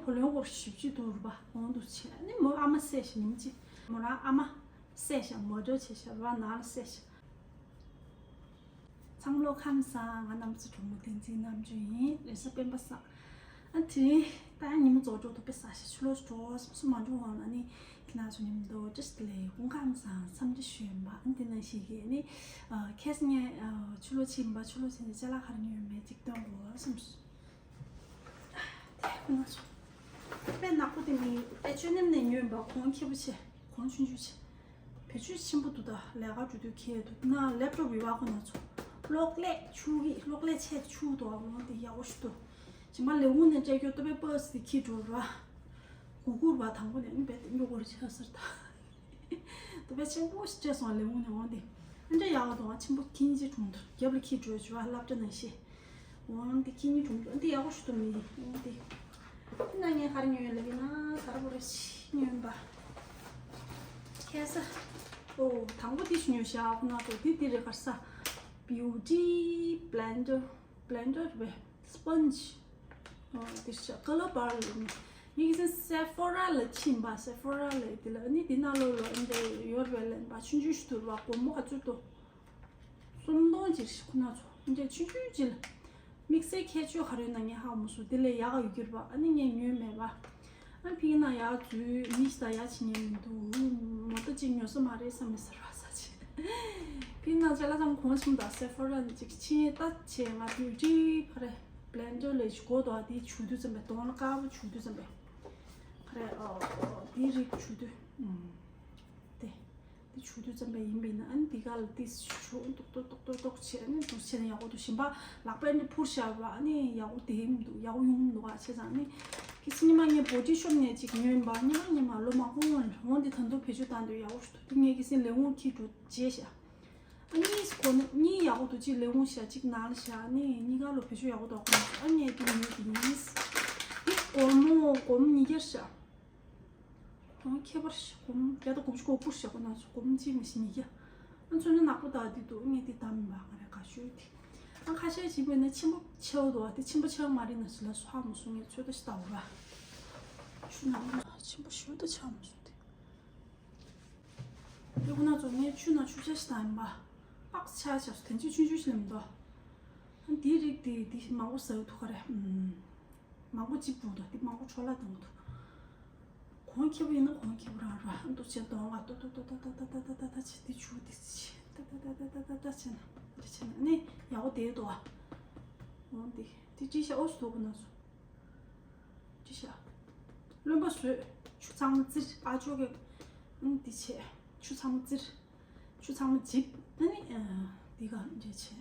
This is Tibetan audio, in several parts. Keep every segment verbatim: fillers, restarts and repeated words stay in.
བུ་ལོན་སྐོར་ཞིབ་ཅིག་འདུག་རུ་བ་འོང་འདུག་བྱས་ནི་མོ་ཨ་མ་བསད་ཤག་ཉིན་གཅིག་མོ་རང་ཨ་མ་བསད་ཤག་མོ་ཌར་བྱས་ཤག་རུ་བ་ནང་ལ་བསད་ཤག་ཚང་ལོ་ཁམས་བཟང་། ང་གནམ་ས་གྲོགས་མོ་བསྟན་འཛིན་རྣམ་དཔྱོད་ཡིན། རེས་གཟའ་སྤེན་པ་བཟང་། ཨ་དེ་རིང་ད་ཉིན་མོ་རྫོགས་འགྲོ་འདུག་པས་ཟ་ཤག་ཆུ་ལོག་འགྲོ་བསམ་སོ་མ་འགྲོ་འོང་ལ་ནི་ཁྱེད་རང་ཚོ་ཉིན་མོ་ཏོ་ཅི་ཞིག་ལས་དགུན་ཁམས་བཟང་འཚམས་འདྲི་ཞུ་ཡིན་པ། ཨ་འདི་ནང་ཞིག་གིས་ནི་ཁེས་ངས་ཆུ་ལོག་ཕྱིན་པ་ཆུ་ལོག་ཕྱིན་ནས་ཅ་ལག་ག་རེ་ཉོས་ཡོད་མེད་ཅིག་སྟོན་དགོས་བསམ་སོ། དེ་ཁོ་ན་ཚོ། དཔེ་ནག་པོ་དེ་མི་དཔེ་ཆོས་ཉམས་ནས་ཉོས་པ་གོང་ཁེ་པོ་ཆེ། གོང་ཆུང་ཆུང་ཆེ། བེད་སྤྱོད་ཆེན་པོ་འདུག་ད་ལས་ཀ་འགྲོ་དུས་ཁེལ་འདུག་ན་ལེབ་ཊོབ་ཡོད་པ་ཁོ་ན་ཚོ། གློག་ཀླད་ཆུ་གི་གློག་ཀླད་ཆེ་ཆུ་འདུག་ཨ་ལོང་དེ་ཡག་པོ་ཞིག་འདུག་ཇི་མ་ལས་ཁུངས་ནས་སྤྲད་རྒྱུ་ཏོ་པའི་པར་སི་དེ་ཁྱི་འགྲོ་ར། གུ་གུར་བ་དང་པོ་ནས་ཨ་ནི་བེད་དེ་ཉོ་དགོས་རེད་ཆ་ཟེར་ད། དུ་བས་ཆེན་པོ་ཞིག་སྤྲད་སོང་ལས་འོང་ནས་འོང་དེ། ཨ་འདྲ་ཡག་པོ་འདུག་ཆེན་པོ་ཁྱི་གཉིས་ཀྱི་གྲོང་དུ་རྒྱབ་ལ་ཁྱི་བྲོས་བྱུ་བ་སླབ་གྲྭ་ནང་ཤེས། འོང་དེ་ཁྱི་གཉིས་གྲོང་དུ་འདི་ཡག་པོ་ཞིག་ཏུ་མི་འོང་དེ། ཨ་ན་ངས་ག་རེ་ཉོས་ལབ་ཡིན་ན་དར་པོ་རེ་ཞིག་ཉོས་པ། ཁ་ས། ཨོ་དང་པོ་དེ་ཞིག་ཉོས་ཤག་ཁོ་ན་ཚོ་དེ་དེ་རེད་ག་ས། བིའུ་ཊི་བྷི་ལེན་ཌར། བྷི་ལེན་ཌར་རེད་པས། སི་པོན་ཇི། ཨོ་དེ་ཤ་ཀ་ལར་བར་ལ་ནི། ངས་ཀྱི་སེ་ཕོ་ར་ལ་ཕྱིན་པ་སེ་ཕོ་ར་ལ་དེ་ལ་ནི་དེ་ནང་ལོགས་ལ་ཨ་འདྲ་ཡོད་རེད་པས་ལེན་པ་ཆུང་ཆུང་ཞིག་འདུག་པ་སྒོར་མོ་ག་ཚོད་དོ། སུམ་སྟོང་ཅིག་ཁོ་ན་ཚོ་ཨ་འདྲ་ཆུང་ཆུང་ཅིག་ལ། དམིགས་བསལ་ཁྱད་ཆོས་ག་རེ་ཡོད་ན་ངས་ཧ་གོ་མ་སོང་དེ་ལས་ཡག་ག་ཡོད་ཀྱི་རེད་པ་ཨ་ནི་ངས་ཉོས་མེད་པ། ཨ་ཕིང་ན་ཡག་འཛུལ་མི་ཞིག་དང་ཡག་ཅིག་ཉན་མི་འདུག་མོ་ཏོ་ཅིག་ཉོ་ས་མ་རེད་བསམ་མི་ཟེར་བ་ས་ཆེ། ཕིང་ན་ཅ་ལག་ཚང་གོང་ཆུང་དང་སེ་ཕོ་ར་ནི་ཅིག་ཕྱིན་ལྟ་བྱས་ང་བིའུ་ཊི་ཕ་རེ་བྷི་ལེན་ཌར་ལས་ཅིག་གོ་དོ་དེ་བྱུག་དུས་ཙམ་པས་གདོང་ལ་དཀར་པོ་བྱུག་དུས་ཙམ་པས་ཕ་རེ་ཨོ་དེ་རིགས་བྱུག་དུས་ཨུམ་དེ། དེ་བྱུག་དུས་ཙམ་པ་ཡིན་པས་ན་ཨ་ནི་དེ་ག་ལ་ཏིས་བྱུག་ཏོག་ཏོག་ཏོག་ཏོག་ཏོག་བྱས་ཨ་ནི་འདུག་བྱས་ན་ཡག་པོ་འདུག་གཞན་པ་ལག་པས་ནི་འཕུར་བཞག་པ་ཨ་ནི་ཡག་པོ་དེ་མི་འདུག་ཡག་པོ་ཡོང་མི་འདུག་ཨ་བྱས་ཙང་ཨ་ནི་ཁི་སི་ཉི་མ་ངས་བོ་ཌི་ཤོབ་ནས་ཅིག་ཉོས་པ་ཉི་མ་ཉི་མ་ལོ་མང་པོ་སྔོན་ལ་འོང་དེ་ད་དུང་བེད་སྤྱོད་བཏང་དུས་ཡག་པོ་ཞིག་འདུག་དེ་ངས་ཁི་སི་ལས་འོང་ཁྱི་འགྲོ་བརྗེད་བཞག་ཨ་གཉིས་སུ་གོ་ནི་གཉིས་ཡག་པོ་འདུག་གཅིག་ལས་འོང་བཞག་གཅིག་ནང་ལ་བཞག་ཨ་ནི་གཉིས་ཀ་ལོ་བེད་སྤྱོད་ཡག་པོ་འདུག་ཨ་ངས་དེ་ཉོས་དེ་ཉིས་དེ་སྒོར་མོ་སྒོར་མོ་ཉིས་བརྒྱ་བཞག་གོང་ཁྱད་པར་ཞིག་གོང་བརྒྱ་དང་དགུ་བཅུ་གོ་དགུ་ཞིག་གོ་ན་ཚོ་གོང་གཅིག་མ་ཞིག་ཉིས་བརྒྱ། ཨ་མཚོན་ན་ནག་པོ་དག་འདི་འདུག་ངས་འདི་དམ་མ་ང་རེ་ག་ཤོད་དེ། ཨ་ཁ་ཤས་ཅིག་བོད་ནས་ཆེན་པོ་ཆེ་བོ་འདུག་ཨ་དེ་ཆེན་པོ་ཆེ་བ་མ་རེད་ན་ཞིག་ལ་སོགས་མ་སོང་ངས་ཚོད་ལྟ་ཞིག་ལྟ་བ། ཆུ་ནང་ན་ཆེན་པོ་ཞིག་ཏུ་ཆགས་མ་སོང་དེ། དེ་ཁོ་ན་ཚོ་ངས་ཆུ་ནང་ཆུ་ཆ་ཞིག་དམ་པ། ཨག་ཆ་ཆ་སོ་དེ་ཚོ་ཆུང་ཆུང་ཞིག་ལ་མི་འདུག་ཨ་འདི་རིགས་དེ་འདི་མང་པོ་ཟ་ཐུབ་ག་རེད། མང་པོ་ཅིག་བུ་འདུག་དེ་མང་པོ་འཕྲོ་བརླག་གཏོང་གི་འདུག་གོང་ཁེ་པོ་ཡིན་ན་གོང་ཁེ་པོ་རང་ར་འདུག་བྱས་གདོང་ལ་ཏོ་ཏོ་ཏོ་ཏོ་ཏོ་ཏོ་ཏོ་ཏོ་ཏོ་ཏོ་བྱས་དེ་ཆུ་དེ་བྱས་ཏོ་ཏོ་ཏོ་ཏོ་ཏོ་ཏོ་ཏོ་བྱས་ན་དེ་བྱས་ན་ནི་ཡག་པོ་བསྡད་འདུག་ཨ། འོང་དེ་དེ་ཅི་ཤ་ཨོ་སི་འདུག་གོ་ན་སོ་ཅི་ཤ། རློན་པ་བཟོས་ཆུ་ཚང་མ་བཙིར་ཨ་ཅོ་གེ་ཨང་དེ་བྱས་ཆུ་ཚང་མ་བཙིར། ཆུ་ཚང་མ་འཇིབ། ཨ་ནི་ཨ་འདི་ག་འདྲ་བྱས།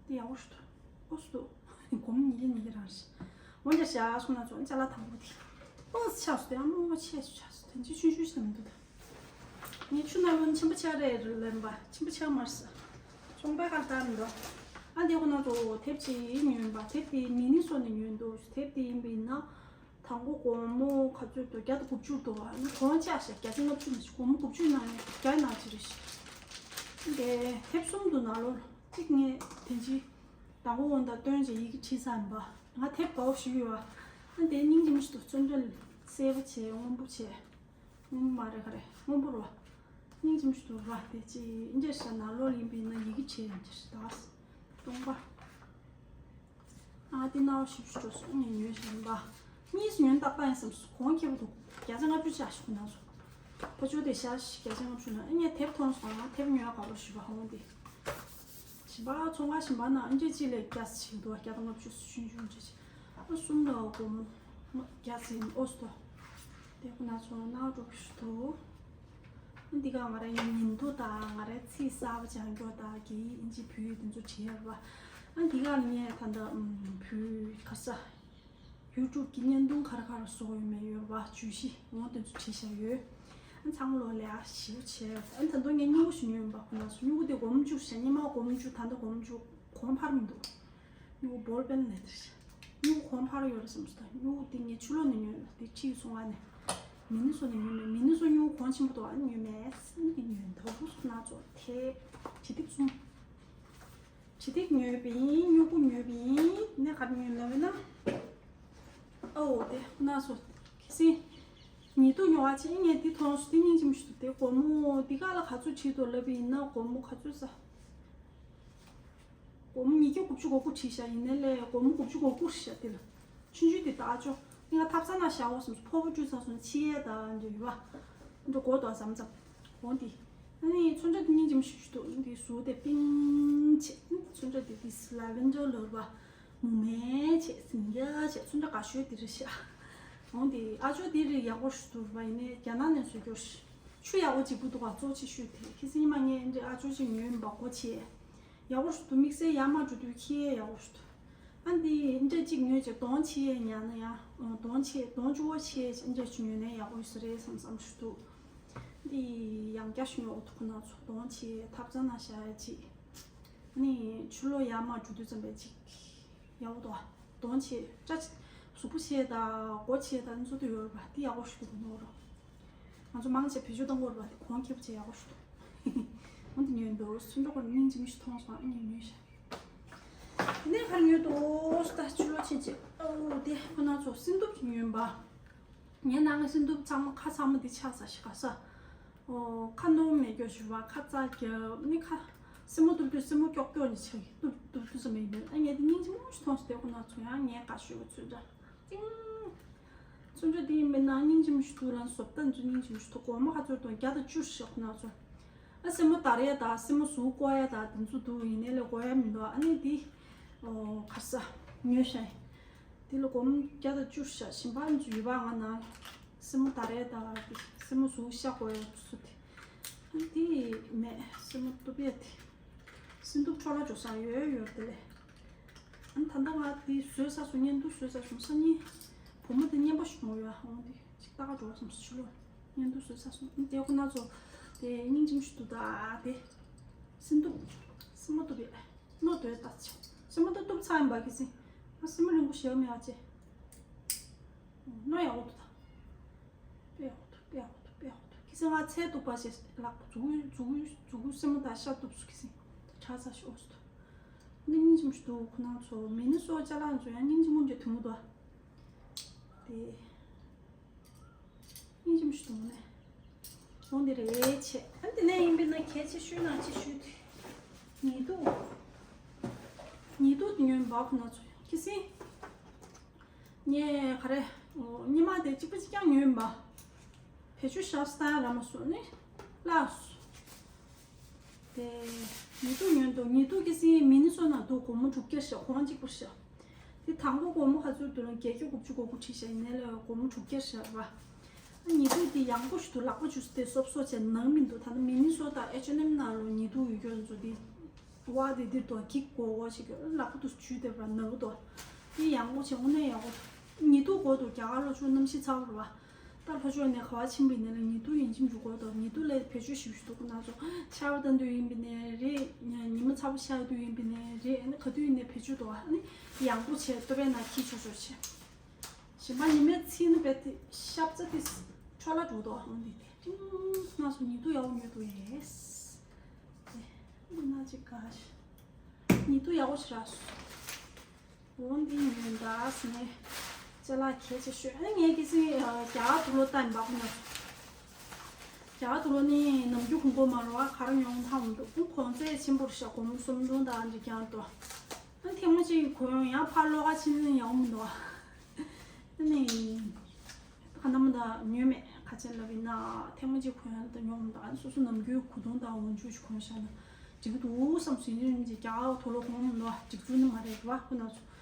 འདི་ཡག་པོ་ཞིག་འདུག་ཨོ་སི་འདུག་སྒོར་མོ་ཉིས་བརྒྱ་ཉིས་བརྒྱ་རང་རེད། འོ་འདྲ་བྱས་སོང་ན་ཚོ་ཅ་ལག་དང་པོ་དེ། ཨོ་སི་ཆགས་སོང་དེ་ཨ་མོ་ཆེ་སུ་ཆགས་སོང་དེ་འདྲ་ཆུང་ཆུང་ཞིག་མི་འདུག་ད། ངས་ཆུ་ནང་ལོན་ཆེན་པོ་ཆགས་རེད་ལབ་པ་ཆེན་པོ་ཆགས་མར་ས། ཅོང་པའི་ཁར་བཏང་མི་འདུག་ཨ་འདི་ཁོ་ན་ཚོ་དེབ་ཅིག་ཉོས་པ་དེབ་དེ་མི་ནི་སོ་ནས་ཉོས་འདུག་དེབ་དེ་ཡིན་པ་ཡིན་ན། དང་པོ་སྒོར་མོ་ག་ཚོད་འདུག་བརྒྱ་དང་དགུ་བཅུ་འདུག་ཨ་ནི་གོང་ཆག་ཤག་བརྒྱ་ཆ་ལྔ་བཅུ་ནས་སྒོར་མོ་དགུ་བཅུ་ནང་ནས་བརྒྱ་ནང་ཅི་རེད་ཤག་དེ་དེབ་གསུམ་འདུག་ནང་ལོགས་ལ་གཅིག་ངས་དེ་ཅི་དང་པོ་འོང་དང་སྟོན་བྱས་ཡི་གེ་བྲིས་ཚར་ཡིན་པ་ང་དེབ་ག་བ་ཞིག་ཡོད་ཨ་ཨ་དེ་སྙིང་རྗེ་མོ་ཞིག་འདུག་ཚོན་དོན་གསལ་པོ་བྱས་སྔོན་པོ་བྱས་སྔོན་པོ་མ་རེད་ག་རེད་སྔོན་པོ་རེད་བ། སྙིང་རྗེ་མོ་ཞིག་འདུག་ར་དེ་ཅི་འདྲ་ཤག་ནང་ལོགས་ལ་ཡིན་པ་ཡིན་ན་ཡི་གེ་བྲིས་ཡིན་ཅི་ཞིག་ད་སྟོང་པ། ཨ་དེ་ནའོ་ཞིབ་ཞིབ་འགྲོ་སོང་ངས་ཉོས་བཞིན་པ། གཉིས་སུ་ཉོས་ཏག་ཏག་ཡིན་བསམ་སོང་གོང་ཁེ་པོ་འདུག་བརྒྱ་ཆ་ལྔ་བཅུ་ཆགས་ཤིག་ན་སོང་། ཕ་ཆོས་དེ་ཤ་ཞིག་བརྒྱ་ཆ་ལྔ་བཅུ་ན་ཨ་ངས་དེབ་མཐོང་སོང་ང་དེབ་ཉོ་ཡ་ག་པར་ཞུས་པ་ཧོང་དེ། ཞིམ་པ་ཚོང་ཁང་ཞིམ་པ་ན་ཨ་འདྲས་ཅི་ལས་བརྒྱ་ཞིག་འདུག་བརྒྱ་དང་ལྔ་བཅུ་ཆུང་ཆུང་ཅི་ཞིག་ཨ་གསུམ་ལ་སྒོར་མོ་བརྒྱ་ཟིན་ཨོ་སྟོ། དེ་ཁོ་ན་ཚོང་ནག་འགྲོ་གི་ཞིག་འདུག་འདི་ག་ང་རའི་ཉིན་ཐོ་དང་ང་རའི་ཚིག་གསར་པ་སྦྱང་རྒྱུ་དང་གི་ཨིན་ཇི་བོད་ཡིག་དེ་ཚོ་བྲིས་ཡོད་པ། ཨ་འདི་ག་ངས་ད་ལྟ་བོད་ཁ་ས་ཡུ་ཊུབ་ཀྱི་བརྙན་ཐུང་ག་རེ་ག་རེ་བཟོ་ཡོད་མེད་ཡོད་པ་བརྗོད་གཞི་འོང་དེ་ཚོ་བྲིས་བཞག་ཡོད། ཨ་ཚང་མ་ལོ་ལས་ཨ་ཞིབ་བྱས་ཨ་ད་དུང་ངས་སྨྱུ་གུ་ཞིག་ཉོས་ཡོད་པ་ཁོ་ན་ཚོ་སྨྱུ་གུ་དེ་སྒོར་མོ་བཅུ་ཞེ་སྔོན་མ་སྒོར་མོ་བཅུ་ད་ལྟ་སྒོར་མོ་བཅུ་གོང་འཕར་མི་འདུག་སྨྱུ་གུ་བོལ་པེན་ལས་དེར། སྨྱུ་གུ་གོང་འཕར་ཡོད་རེད་བསམ་སོང་། ད་སྨྱུ་གུ་དེ་ངས་ཕྱི་ལོགས་ནས་ཉོས་ལ་དེ་ཁྲིད་སོང་ཨ་ནས། མི་ནི་སོ་ནས་ཉོས་མེད། མི་ནི་སོ་སྨྱུ་གུ་གོང་ཆེན་པོ་འདུག་ཨ་ནི་ཉོས་མེད་ཟིན་གྱི་ཉོས་འདུག་སོ་ན་ཚོ་དེ་བྱི་ཐིག་གསུམ། བྱི་ཐིག་ཉོས་པ་ཡིན། སྨྱུ་གུ་ཉོས་པ་ཡིན། ནས་ག་རེ་ཉོས་ལབ་ན། ཨོ་དེ་ན་སོ། ཁི་སིན། ཉི་དུ་ཉོ་བ་ཆེ་ངས་དེ་མཐོང་སོ་དེ་སྙིང་རྗེ་མོ་ཞིག་འདུག་དེ་སྒོར་མོ་དེ་ག་ལ་ག་ཚོད་ཁྲིད་དོ་ལབ་པ་ཡིན་ན་སྒོར་མོ་ག་ཚོད་ས། སྒོར་མོ་ཉིས་བརྒྱ་དགུ་བཅུ་གོ་དགུ་བྲིས་ཤག་ཡིན་ནའི་ལས་སྒོར་མོ་དགུ་བཅུ་གོ་དགུ་བྲིས་ཤག་དེ་ལ། ཆུང་ཆུང་དེ་ད་ཨ་ཅོ། ངས་ཐབ་ཚང་ན་བཞག་འོ་བསམ་སོང་། ཕོར་པ་བཀྲུས་ཚར་སོང་། ཕྱི་ཡས་ད་འདྲ་ཡོད་པ། འགྲོ་དགོས་དོ་ཟམ་ཟམ། འོ་འདི། ཨ་ནི་ཚོན་ཁྲ་དེ་སྙིང་རྗེ་མོ་ཞིག་འདུག་འདི་གཟུགས་དེ་པིང་ཆེ། ཚོན་ཁྲ་དེ་དེ་ལ་ཝེན་ཌར་ལབ་པ། མུ་མེ་ཆེ་ཟིང་རྒྱ་ཆེ། ཚོན་ཁྲ་དགའ་ཤོས་དེ་རེད་ཤག་འོ་འདི་ཨ་ཅོ་དེ་རེད་ཡག་པོ་ཞིག་འདུག་པ་ཡིན་ནའི་རྒྱ་ནག་ནས་བཟོས་རྒྱུ་ཞིག་ཆུ་ཡག་པོ་གཅིག་པུ་འདུག་ག་གཙོ་ཆེ་ཤོས་དེ་ཁི་སིན་མ་ངས་འདི་ཨ་ཅོ་ཅིག་ཉོས་ཡིན་པ་སྒོ་ཕྱེ། ཡག་པོ་ཞིག་འདུག་དམིགས་བསལ་ཡར་མར་འགྲོ་དུས་འཁྱེར་ཡག་པོ་ཞིག་འདུག་ཨ་འདི་འདྲ་གཅིག་ཉོས་ཅིག་གདོང་ཕྱེ་ཉར་ན་ཡང་གདོང་ཕྱེ་གདོང་བཅུ་བོ་ཕྱེ་ཅིག་འདྲ་ཅིག་ཉོས་ན་ཡག་པོ་ཡོད་ས་རེད་བསམ་བསམ་ཞིག་འདུག་འདི་ཡང་བསྐྱར་ཞིག་ཉོ་འོ་ཐུག་ཁོ་ན་ཚོ་གདོང་ཕྱེ་ཐབ་ཚང་ན་བཞག་ཡ་ཅིག་ཨ་ནི་ཕྱི་ལོགས་ཡར་མར་འགྲོ་དུས་ཙམ་པའི་ཅིག་ཡག་པོ་འདུག་གདོང་ཕྱེ་སྐྲ་ཅིག་གཟུགས་པོ་ཕྱེ་དང་མགོ་ཕྱེ་དང་ཚོ་དུ་ཡོད་རེད་པ། འདི་ཡག་པོ་ཞིག་འདུག་ནོར། ང་ཚོ་མང་ཆེ་བེད་སྤྱོད་གཏོང་གི་ཡོད་རེད་པ། དེ་གོང་ཁེ་པོ་ཆེ་ཡག་པོ་ཞིག་འདུག་འོ་འདི་ཉོས་འདུག་སུ་འགྲོ་གོ་སྙིང་རྗེ་མོ་ཞིག་མཐོང་སོང་། ཨ་ནི་ཉོས་ཤག་དེ་ནས་ག་རེ་ཉོས་འདུག་ད་ཕྱི་ལོགས་ཕྱིན་ཅིག་ཨོ་དེ་ཁོ་ན་ཚོ་སྲིན་ཏོག་ཅིག་ཉོས་པ། ངའི་ནང་གི་སྲིན་ཏོག་ཚང་མ་ཁ་ཚང་མ་འདི་ཆགས་ས་ཞིག་ག་ས། ཨོ་ཁ་ནོར་མེད་རྒྱུ་ཞུ་བ་ཁ་ཚ་རྒྱབ་ནི་ཁ། སེན་མོ་གཏུབ་དུས་སེན་མོ་ཀྱོག་ཀྱོག་ནི་ཆགས་ཀྱི་གཏུབ་གཏུབ་དུས་སུ་མེད་མེད། ཨ་ངས་འདི་སྙིང་རྗེ་མོ་ཞིག་མཐོང་སོང་། དེ་ཁོ་ན་ཚོ་ཡང་ངའི་དགའ་ཤོས་ཀྱི་ཚོད་འདྲ། ཏིང་། ཚོན་ཁྲ་འདི་ཡིན་པས་ན་སྙིང་རྗེ་མོ་ཞིག་འདུག་ལ་བཟོ་ལྟ་ཚོ་སྙིང་རྗེ་མོ་ཞིག་འདུག་སྒོར་མོ་ག་ཚོད་འདུག་བརྒྱ་དང་བཅུ་ཞིག་ཁོ་ན་ཚོ། ཨ་སེན་མོ་དར་ཡ་དང་སེན་མོ་གཟུགས་བཀོག་ཡ་དང་དེ་ཚོ་འདུག་ཡིན་ནའི་ལས་དགོས་ཡ་མི་འདུག་ཨ་ནི་འདི། ཨོ་ག་ས། ཉོས་ཤག་འདི་ལ་སྒོར་མོ་བརྒྱ་དང་བཅུ་ཞིག་གཞན་པ་ཚོ་ཡོད་པ་ང་ན། སེན་མོ་དར་ཡ་དང་སེན་མོ་གཟུགས་ཤ་བཀོག་ཡ་ཚོ་དེ། ཨ་འདི་མེད་སེན་མོ་གཏུབ་ཡ་དེ། སེན་ཏོག་འཕྲོ་བརླག་འགྲོ་ས་ཡོད་ཡོད་དེ་ལས། ཨ་ནི་ད་ལྟ་ང་དེ་བཟོས་ཚར་སོང་། བརྙན་ཐུང་བཟོས་ཚར་སོང་། སང་ཉིན་བུ་མོ་དེ་བརྙན་པ་ཞིག་མོ་ཡོད་ཨང་དེ་ཅིག་ལྟ་ག་འགྲོ་བསམ་སོང་། ཕྱི་ལོགས་བརྙན་ཐུང་བཟོས་ཚར་སོང་། ཨ་ནི་དེ་ཁོ་ན་ཚོ་དེ་སྙིང་རྗེ་མོ་ཞིག་འདུག་ད་དེ་སེན་ཏོག་སེན་མོ་གཏུབ་པས་རྣོ་དོད་ལྟ་ཆོག་སེན་མོ་ད་གཏུབ་ཚར་ཡིན་པ་གི་སེ། ང་སེན་མོ་རིང་པོ་ཞེ་པོ་མེད་ཨ་ཅེ། རྣོ་ཡག་པོ་འདུག་ད། དཔེ་ཡག་པོ་འདུག་དཔེ་ཡག་པོ་འདུག་དཔེ་ཡག་པོ་འདུག་ཁྱེད་ཚོ་ང་ཚལ་གཏུབ་པ་ཞེས་ལག་མཛུ་གུ་མཛུ་གུ་མཛུ་གུ་སེན་མོ་དང་ཤ་གཏུབ་སུ་ཁྱེད་ཚོ་ཁྲག་ཚ་ཤོག་སུ་འདུག་འདི་སྙིང་རྗེ་མོ་ཞིག་འདུག་ཁོ་ན་ཚོ་མི་ནི་སོ་ཅ་ལག་ཚོ་ཡང་སྙིང་རྗེ་མོ་འདྲ་དུང་འདུག་དེ་སྙིང་རྗེ་མོ་ཞིག་འདུག་ནས་འོང་དེ་རེད་ཆེ། ཨ་དེ་ནས་ཡིན་པས་ན་གལ་ཆེ་ཤོས་ནང་ཆེ་ཤོས་དེ་ཉི་གདུགས། ཉི་གདུགས་དེ་ཉོས་འབའ་ཁོ་ན་ཚོ་ཡང་ཁྱེད་ཚོ། ངས་ག་རེ། ཉི་མ་དེ་གཅིག་པ་གཅིག་རྐྱང་ཉོས་ཡིན་པ། བེད་སྤྱོད་ཞབས་སྟ་ར་མ་སོང་ནི། ལགས་སོ། དེ། ཉི་གདུགས་ཉོས་འདུག་ཉི་གདུགས་ཀྱི་སྲིད་མི་ནི་སོ་ན་འདུག་སྒོར་མོ་དྲུག་བརྒྱ་ཞག་གོང་གཅིག་པུ་ཞག་དེ་དང་པོ་སྒོར་མོ་ག་ཚོད་འདུག་ལ་བརྒྱད་བརྒྱ་དགུ་བཅུ་གོ་དགུ་བྲིས་ཤག་ཡིན་ནའི་ལས་སྒོར་མོ་དྲུག་བརྒྱ་ཞག་ར། ཉི་གདུགས་དེ་ཡང་པོ་ཞིག་འདུག་ལག་པ་འཇུ་ས་དེ་སོབ་སོབ་བྱས་ནང་མི་འདུག་ད་ནི་མི་ནི་སོ་ད་ཨེ་ཆོ་ནེམ་ནང་ལོ་ཉི་གདུགས་ཡོད་རྒྱུ་ཚོ་དེ། ཝ་དེ་འདིར་དོ་གིག་གོ་གོ་ཞིག་གི་ལག་པ་དུ་ཇུས་དེ་བ་ནག་དོ། དེ་ཡག་པོ་བྱས་དངོས་གནས་ཡག་པོ། ཉི་གདུགས་གོ་དོ་རྒྱ་གར་ལོ་ཆུ་གནམ་གཤིས་ཚ་བོ་རེད་བ། ད་ལྷོ་ཕྱོགས་ནས་ག་བ་ཕྱིན་པ་ཡིན་ན་ལ་ཉི་གདུགས་ཡིན་གཅིག་མཇུག་གོ་དོ། ཉི་གདུགས་ལ་བེད་སྤྱོད་ཞིབ་ཞིབ་འདུག་ཁོ་ན་ཚོ་ཆར་པ་བཏང་དུས་ཡིན་པ་ནས་རེད། ཉི་མ་ཚ་པོ་ཤར་དུས་ཡིན་པ་ནས་རེད། ཨ་ནི་ག་དུས་ཡིན་ནས་བེད་སྤྱོད་དོ། ཨ་ནི་ཡག་པོ་བྱས་ལྟོ་བས་ན་ཁྱི་ཆོ་ཆོ་བྱས། གཞན་པ་ཉི་མའི་ཚིག་ནི་རྦད་དེ་ཤབ་ཙེ་དེ་འཕྲོ་ལ་འགྲོ་དོ། ཨ་ནི་དེ་ང་ཚོ་ཉི་གདུགས་ཡག་པོ་ཉོས་འདུག་ཡེས། དེ་ན་ཅིག་ག་ཉི་གདུགས་ཡག་པོ་ཞིག་རག་སོང་། འོ་འདི་ཉོས་འདུག་ཟེར་ནས་ཅ་ལག་གལ་ཆེ་ཤོས། ཨ་ངས་གི་སྲིད་རྒྱ་གར་དུག་ལོག་བཏང་ཡིན་པ་ཁོ་ན། རྒྱ་གར་དུག་ལོག་ནི་ནམ་རྒྱུན་གོན་གོ་མ་རུང་བ་ག་རེ་ཡོང་ཐང་མི་འདུག་ཁོང་གོང་ཚད་ཆེན་པོ་རེད་ཤག་སྒོར་མོ་སུམ་སྟོང་དང་འདྲ་རྐྱང་འདུག་ཨ་ཐེངས་མ་གཅིག་གོན་ཡང་ཕར་ལོགས་ཀ་ཕྱིན་ན་ཡག་མི་འདུག་ཨ་ནི། ཁ་ན་མ་ད་ཉོས་མེད་ཁ་ཆེན་ལབ་ཡིན་ན་ཐེངས་མ་གཅིག་གོན་ཡང་ད་ཉོ་མི་འདུག་ཨ་ནི་སོ་སོ་ནམ་རྒྱུན་གོས་ཐུང་དང་འོག་འཇུག་ཞིག་གོན་བཞག་ན་འགྲིག་གི་འདུག་བསམ་སོང་། ཡིན་ནའི་རྒྱ་གར་དུག་ལོག་གོན་མི་འདུག་འགྲིག་ཚུལ་ནི་མ་རེད་བ་ཁོ་ན་ཚོ།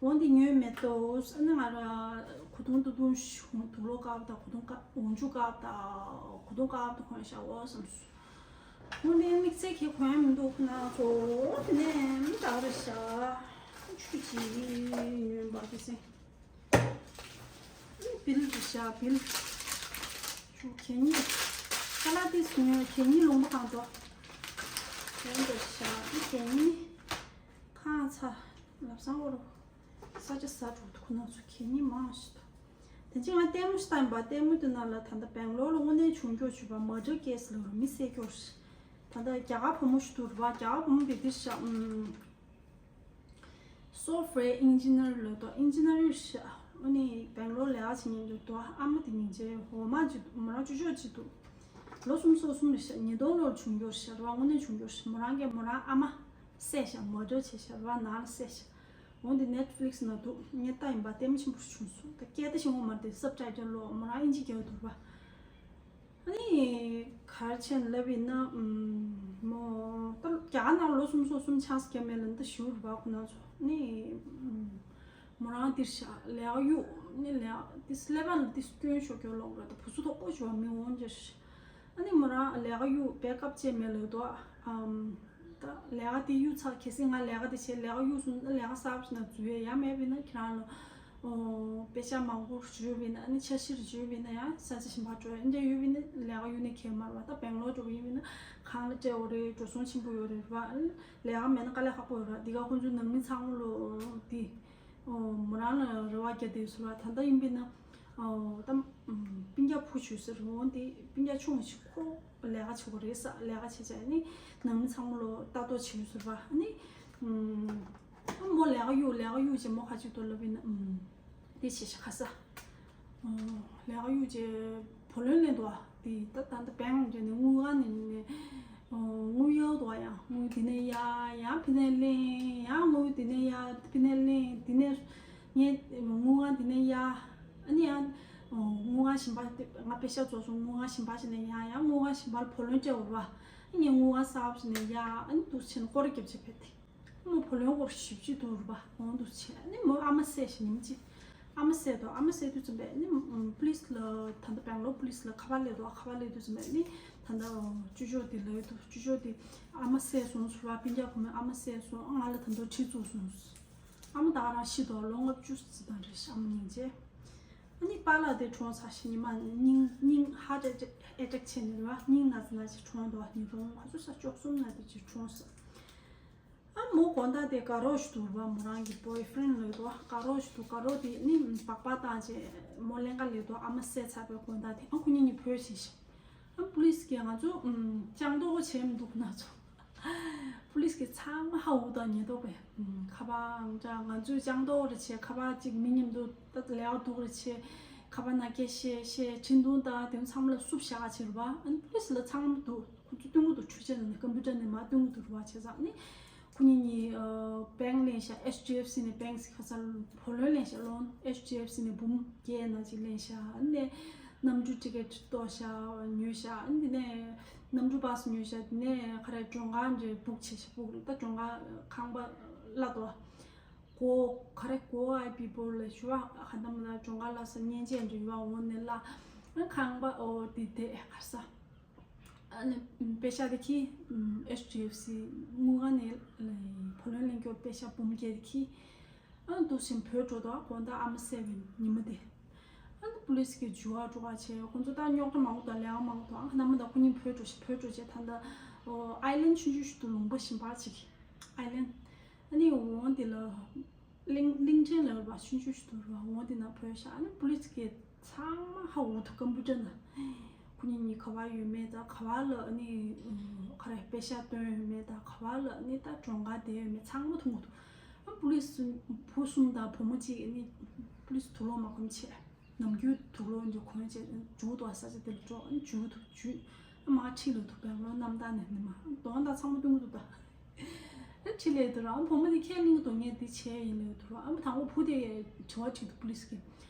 འོ་འདི་ཉོས་མེད་དོ། ཨ་ནི་ང་ར་གོས་ཐུང་ཏོག་ཏོ་ཞིག་དུག་ལོག་དཀར་པོ་དང་གོས་ཐུང་དཀར་འོག་འཇུག་དཀར་པོ་དང་གོས་ཐུང་དཀར་པོ་དེ་གོན་བཞག་འོ་བསམ་སོང་། འོ་འདི་དམིགས་བསལ་གྱི་གོན་ཡ་མི་འདུག་ཁོ་ན་ཚོ། འོ་དེ་ནས་ད་རེད་ཤག་ཆུ་ཅིག་ཉོས་པ་གི་སེ། ཨ་ནི་བིལ་རེད་ཤག་བིལ། ཆུ་གད་སྙིགས། ཁ་ལག་དེ་ཟུང་ཡང་གད་སྙིགས་ལུང་པ་གང་འདུག་གད་འདུག་ཤག་ཨ་ནི་གད་སྙིགས། ཁ་ཚ། ལབ་སང་འོ་རོ། ས་ཆ་ཟ་འགྲོ་འདུག་ཁོ་ན་ཚོ་གད་སྙིགས་མང་ཞིག་འདུག་དེ་རྗེས་ང་ལྟད་མོ་ཞིག་ལྟ་ཡིན་པ། ལྟད་མོ་དེ་ནང་ལ་ད་ལྟ་སྦེང་ལོར་ལ་དངོས་གནས་བྱུང་རྒྱུ་བྱུས་པ་མར་ཌར་ཀེ་སི་ལབ་རོ་མི་བསད་རྒྱུ་རེད། ད་ལྟ་རྒྱ་གར་བུ་མོ་ཞིག་འདུག་རེད་བ། རྒྱ་གར་བུ་མོ་དེ་འདིར་བཞག་ཨུམ། སོཕ་ཝེར་ཨིན་ཇི་ནར་ལབ་དོ། ཨིན་ཇི་ནར་ཡོད་ཤག་ཨ་ནི་སྦེང་ལོར་ལས་ཀ་བྱེད་མཁན་དུ་དོ་ཨ་མ་དེ་སྙིང་རྗེ། འོ་མ་ཅིག་འདུག་མོ་རང་ཅོ་ཅོ་ཅིག་འདུག་ལོ་སུམ་ཅུ་སོ་གསུམ་རེད་ཤག་ཉིས་སྟོང་ལོར་བྱུང་རྒྱུ་རེད་ཤག་རེད་བ། དངོས་གནས་བྱུང་རྒྱུ་རེད་ཤག་མོ་རང་གིས་མོ་རང་ཨ་མ་བསད་ཤག་མར་ཌར་བྱས་ཤག་རེད་བ། ནང་ལ་བསད་ཤག་འོ་འདི་ནེཊ་ཕི་ལིག་སི་ནང་འདུག་ངས་ལྟ་ཡིན་པ་ལྟད་མོ་ཆེན་པོ་བྱུང་སོང་། ད་སྐད་བརྡ་ཤེས་ཀྱི་མ་རེད་དེ། སབ་ཊའི་ཊལ་ཀློག་མོ་རང་དབྱིན་ཇི་རྒྱག་འདུག་རེད་བ། ཨ་ནི་ག་རེ་བྱས་ནས་ལབ་ཡིན་ན། ཨམ། མོ་ད་རྒྱ་གར་ནང་ལོ་སུམ་ཅུ་སོ་གསུམ་ཆང་སི་རྒྱབ་མེད་ལབ་ན་ད་ཞུ་རུ་བ་ཁོ་ན་ཚོ་ནི། ཨམ། མོ་རང་འདིར་བཞག་ལས་ཀ་གཡུག་ནི་ལས་ཀ་དེ་སླེ་པ་ལ་དེ་སྐྱོན་ཤོར་སྐྱོན་ལོག་ར་ད་བུ་སུ་ཐོག་པོ་ཞུ་བ་མི་འོང་ཅེས། ཨ་ནི་མོ་རང་ལས་ཀ་གཡུག་བེ་ཀབ་བྱས་མེད་ལབ་དོ། ཨམ། ད་ལས་ཀ་དེ་གཡུག་ཚར། གལ་སྲིད་ང་ལས་ཀ་དེ་བྱས་ལས་ཀ་གཡུག་སོང་ན་ལས་ཀ་གསར་པ་ཞིག་ན་འཛུལ་ཡས་ཡ་མེད་པ་ཡིན་ན་ཁྱེད་རང་ལ། ཨོ། དཔེ་ཆ་མང་པོ་བྱོས་པ་ཡིན་ན། ཨ་ནི་འཆར་གཞི་རེ་བྱོས་པ་ཡིན་ན་ཡང་ས་ཆ་གཞན་པ་འགྲོ་ཡ་འདྲ་ཡོད་པ་ཡིན་ན་ལས་ཀ་གཡུག་ནས་ཁེལ་མ་རེད་བ། ད་སྦེང་ལོར་འགྲོ་གི་ཡིན་པ་ཡིན་ན་གང་ལ་སྤྲད་འོ་རེད། འགྲོ་སོང་ཆེན་པོ་ཡོད་རེད་བ། ཨ་ནི་ལས་ཀ་མེད་ན་དཀའ་ལས་ཁག་པོ་ཡོད་རེད། འདི་ག་ཁོང་ཚོའི་ནང་མི་ཚང་མ་ལོ་དེ། ཨོ། མོ་རང་ལ་རེ་བ་རྒྱག་བསྡད་ཡོད་ཟེར་བ། ད་ལྟ་ཡིན་པ་ཡིན་ན། ཨོ། ད་སྤུན་ཀྱག་བུ་བྱོས་ཟེར་འོང་དེ་སྤུན་ཀྱག་ཆུང་བ་ཞིག་ཁོ་ལས་ཀ་བྱེད་དགོས་རེད་ས། ལས་ཀ་བྱེད་བྱས་ནི་ནང་མི་ཚང་མ་ལོ་ལྟ་རྟོག་བྱེད་ཡོད་ཟེར་བ། ནི། ཨམ། མོ་ལས་ཀ་གཡུག་ལས་ཀ་གཡུག་བྱས་མོ་ཁ་ཅིག་ཏུ་ལབ་ཡིན་ན། ཨམ། དེ་བྱེད་ཤག་ཁ་ས། ཨོ། ལས་ཀ་གཡུག་བྱས་བུ་ལོན་ལེན་འདུག་ཨ། དེ་ད་ད་ལྟ་སྦེང་ལ་འདྲེན་ནས་དངུལ་ཁང་ནས་ནས། ཨོ། དངུལ་གཡར་འདུག་ཨ། ཡང་དངུལ་དེ་ནས་གཡར། ཡང་ཕི་ནས་ལེན། ཡང་དངུལ་དེ་ནས་གཡར་ཕི་ནས་ལེན། དེ་ནས་ངས་དངུལ་ཁང་དེ་ནས་གཡར། ཨ་ནི་ཡང་། ཨོ། དངུལ་ཁང་གཞན་པ་དེ་ང་པེ་ཤག་རྫོགས་སོང་། དངུལ་ཁང་གཞན་པ་ཞིག་ནས་ཡང་ཡང་དངུལ་ཁང་གཞན་པར་བུ་ལོན་སྤྲད་འོ་བ། ཨ་ནི་ངས་དངུལ་ཁང་གསར་པ་ཞིག་ནས་གཡར། ཨ་ནི་འདུག་བྱས་ནས་སྐོར་ར་རྒྱབ་བྱས་ཕེབས་ཏེ། མོ་བུ་ལོན་སྐོར་ཞིབ་ཅིག་འདུག་རུ་བ་འོང་འདུག་བྱས། ཨ་ནི་མོ་ཨ་མ་བསད་ཤག་ཉིན་གཅིག་ཨ་མ་བསད་དོ། ཨ་མ་བསད་དུས་ཙམ་པས་ཨ་ནི་པུ་ལིས་ལ་ད་ལྟ་སྦེང་ལོར་པུ་ལིས་ལ་ཁ་པར་སླེབས་འདུག་ཁ་པར་སླེབས་དུས་ཙམ་པས་ཨ་ནི་ད་ལྟ་ཅོ་ཅོ་དེ་ལབ་འདུག་ཅོ་ཅོ་དེ་ཨ་མ་བསད་སོང་ཟེར་བ། སྤུན་ཀྱག་བུ་མོས་ཨ་མ་བསད་སོང་། ང་ལ་ད་ལྟ་ཁྲིད་བཅུག་སོང་། ཨ་མ་ད་ག་རང་ཤི་འདུག་ལོ་ལྔ་བཅུ་ཙམ་ཙམ་རེད་ཤག་ཨ་མ་སྙིང་རྗེ། ཨ་ནི་པཱ་ལགས་དེ་གྲོངས་ཚར་ཤག་ཉི་མ་སྙིང་སྙིང་ཧར་ཊི་ཨེ་ཊེག་བྱས་ནས་རེད་བ། སྙིང་ན་ཚ་ན་ཅིག་གྲོངས་འདུག་ཉིས་སྟོང་ཁ་ཚོ་ས་བཅུ་གསུམ་ན་དེ་ཅིག་གྲོངས་སོང་། ཨ་མོ་དགོང་དག་དེ་དགའ་རོགས་ཤིག་འདུག་རེད་བ། མོ་རང་གི་བོའི་ཕི་རེན་ཌི་ལབ་འདུག་དགའ་རོགས་ཤིག་འདུག་དགའ་རོགས་དེ་ནི་སྦག་སྦག་བཏང་བྱས་མོ་ལེན་ག་སླེབས་འདུག་ཨ་མ་བསད་ཚར་བའི་དགོང་དག་དེ། ཨ་ཁོ་གཉིས་གཉིས་བྲོས་ཕྱིན་ཤག་ཨ་པུ་ལིས་ཀྱིས་ང་ཚོ་ཨམ་སྤྱང་དོག་བྱས་མི་འདུག་ང་ཚོ། པུ་ལིས་ཀྱིས་ཚང་མ་ཧ་འུ་དང་ཉེན་རྟོག་པས། ཨམ་ཁ་པར་ཨང་གྲངས་ང་ཚོས་སྤྱང་དོག་རེ་བྱས། ཁ་པར་གཅིག་མི་མཉམ་དུ་ད་ལས་ཀ་སྡུག་རེ་བྱས། ཁ་པར་ནང་སྐད་བཤད་བཤད། འཕྲིན་ཐུང་བཏང་། དེ་ཚང་མ་ལ་བསུབ་བཞག་ཕྱིར་བ། ཨ་ནི་པུ་ལིས་ལ་ཚང་མ་འདུག་ཁོ་ཚོ་སྟོན་གྱི་འདུག་འཕྲུལ་ཆས་ནང་ནས་ཀམ་པུ་ཊར་ནས་མར་སྟོན་གྱི་འདུག་རེད་བ། བྱས་ཙང་ནི་ཁོ་གཉིས་གཉིས་ཨ་སྦེང་ལེན་ཤག་ཨེཆ་ཌི་ཨེཕ་སི་ནས། སྦེང་ཁ་སང་བུ་ལོན་ལེན་ཤག་ལོན། ཨེཆ་ཌི་ཨེཕ་སི་ནས་འབུམ་བརྒྱད་ནང་ཅིག་ལེན་ཤག་ཨ་ནི་གནམ་གྲུ་ཊི་ཀེ་ཊི་གཏོར་ཤག་ཉོས་ཤག་ཨ་ནི་དེ་ནས་གནམ་གྲུ་བྷ་སི་ཉོས་ཤག་དེ་ནས་ག་རེ་སྒྲོལ་དཀར་འདྲ་བུག་བྱས་ཤག་བུག་ད་སྒྲོལ་དཀར་ཁང་པ་གླ་དོ། གོ་ག་རེ་གོ་ཨའི་པི་པོ་ལ་ཞུ་བ། ག་འདམ་ལ་སྒྲོལ་དཀར་ལ་ས་གཉེན་ཆས་འདྲ་ཡོད་བ། འོང་ནས་གླ་ཁང་པ་འོ་དེ་དེ་ག་ས། ཨ་ནི་པེ་ཤ་དེ་ཁྱི་ཨེཆ་ཌི་ཨེཕ་སི་དངུལ་ཁང་ནས་བུ་ལོན་ལེན་རྒྱུ་པེ་ཤ་འབུམ་བརྒྱད་དེ་ཁྱི། ཨ་ནི་འདུག་སེ་བྲོས་འགྲོ་དོ། དགོང་དག་ཨ་མ་བསད་པའི་ཉི་མ་དེ། ཨ་ནི་པུ་ལིས་ཀྱིས་འཇུ་བ་འགྲོ་བ་བྱས། ཁོང་ཚོ་ད་རྙོག་དྲ་མང་པོ་དང་ལས་ཀ་མང་པོ་དང་། ཨ་ནི་མ་ད་ཁོ་གཉིས་བྲོས་འགྲོ་ཞིག་བྲོས་འགྲོ་བྱས། ད་ལྟ་ཨོ་ཨའི་ལན་ཆུང་ཆུང་ཞིག་འདུག་ལུང་པ་གཞན་པ་ཅིག་ཨའི་ལན། ཨ་ནི་འོང་དེ་ལ། གླིང་གླིང་ཕྲན་ལབ་པ་ཆུང་ཆུང་ཞིག་འདུག་ར། འོང་དེ་ན་བྲོས་ཤག་ཨ་ནི་པུ་ལིས་ཀྱིས་ཚང་མ་ཧ་འུ་ཐུག་ཀམ་པུ་ཊར་ན། ཁོ་གཉིས་གཉིས་ག་པར་ཡོད་མེད་དང་། ག་པར་ལ་ཨ་ནི་ག་རེ་པེ་ཤ་བཏོན་ཡོད་མེད་དང་། ག་པར་ལ་ཨ་ནི་ད་སྒྲོལ་དཀར་བསྡད་ཡོད་མེད་ཚང་མ་མཐོང་གི་འདུག་ཨ་པུ་ལིས་བུ་གསུམ་དང་བུ་མོ་གཅིག་ཨ་ནི་པུ་ལིས་དུག་ལོག་མ་གོན་བྱས། ནམ་རྒྱུན་དུག་ལོག་འདི་གོན་བྱས་འཇུག་འདུག་ས་ཆ་དེ་ལ་འགྲོ། ཨ་ནི་འཇུག་འདུག་འཇུག་ཨ་མ་ཁྲིད་ལ་འདུག་སྦེང་ལོར་གནམ་ཐང་ནས་ནི་མ་གདོང་དང་ཚང་མ་སྟོན་གི་འདུག་ད། ཨ་ཁྲིད་ལས་འདུག་ར། ཨ་བུ་མོ་དེ་ཁས་ལེན་གི་འདུག་ངས་འདི་བྱས་ཡིན་ལབ་འདུག་ར། ཨ་དང་པོ་བུ་དེ་དྲི་བ་དྲིས་འདུག་པུ་ལིས་ཀྱིས།